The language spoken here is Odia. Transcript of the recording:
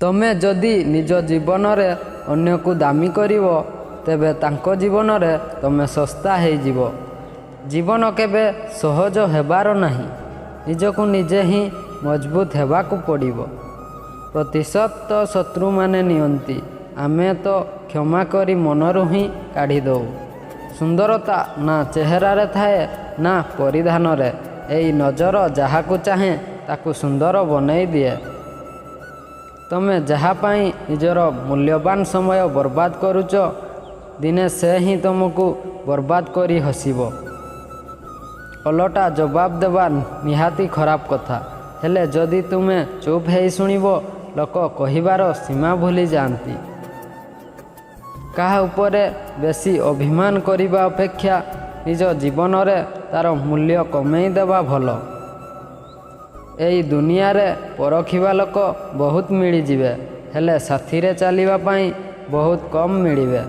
ତମେ ଯଦି ନିଜ ଜୀବନରେ ଅନ୍ୟକୁ ଦାମୀ କରିବ, ତେବେ ତାଙ୍କ ଜୀବନରେ ତମେ ଶସ୍ତା ହେଇଯିବ। ଜୀବନ କେବେ ସହଜ ହେବାର ନାହିଁ, ନିଜକୁ ନିଜେ ହିଁ ମଜବୁତ ହେବାକୁ ପଡ଼ିବ। ପ୍ରତିଶୋଧ ତ ଶତ୍ରୁମାନେ ନିଅନ୍ତି, ଆମେ ତ କ୍ଷମା କରି ମନରୁ ହିଁ କାଢ଼ିଦେଉ। ସୁନ୍ଦରତା ନା ଚେହେରାରେ ଥାଏ ନା ପରିଧାନରେ, ଏଇ ନଜର ଯାହାକୁ ଚାହେଁ ତାକୁ ସୁନ୍ଦର ବନେଇ ଦିଏ। ତମେ ଯାହା ପାଇଁ ନିଜର ମୂଲ୍ୟବାନ ସମୟ ବର୍ବାଦ କରୁଛ, ଦିନେ ସେ ହିଁ ତମକୁ ବର୍ବାଦ କରି ହସିବ। ଓଲଟା ଜବାବ ଦେବା ନିହାତି ଖରାପ କଥା, ହେଲେ ଯଦି ତୁମେ ଚୁପ୍ ହେଇ ଶୁଣିବ, ଲୋକ କହିବାର ସୀମା ଭୁଲି ଯାଆନ୍ତି। କାହା ଉପରେ ବେଶୀ ଅଭିମାନ କରିବା ଅପେକ୍ଷା ନିଜ ଜୀବନରେ ତାର ମୂଲ୍ୟ କମେଇ ଦେବା ଭଲ। ଏଇ ଦୁନିଆରେ ପରଖିବା ଲୋକ ବହୁତ ମିଳିଯିବେ, ହେଲେ ସାଥିରେ ଚାଲିବା ପାଇଁ ବହୁତ କମ୍ ମିଳିବେ।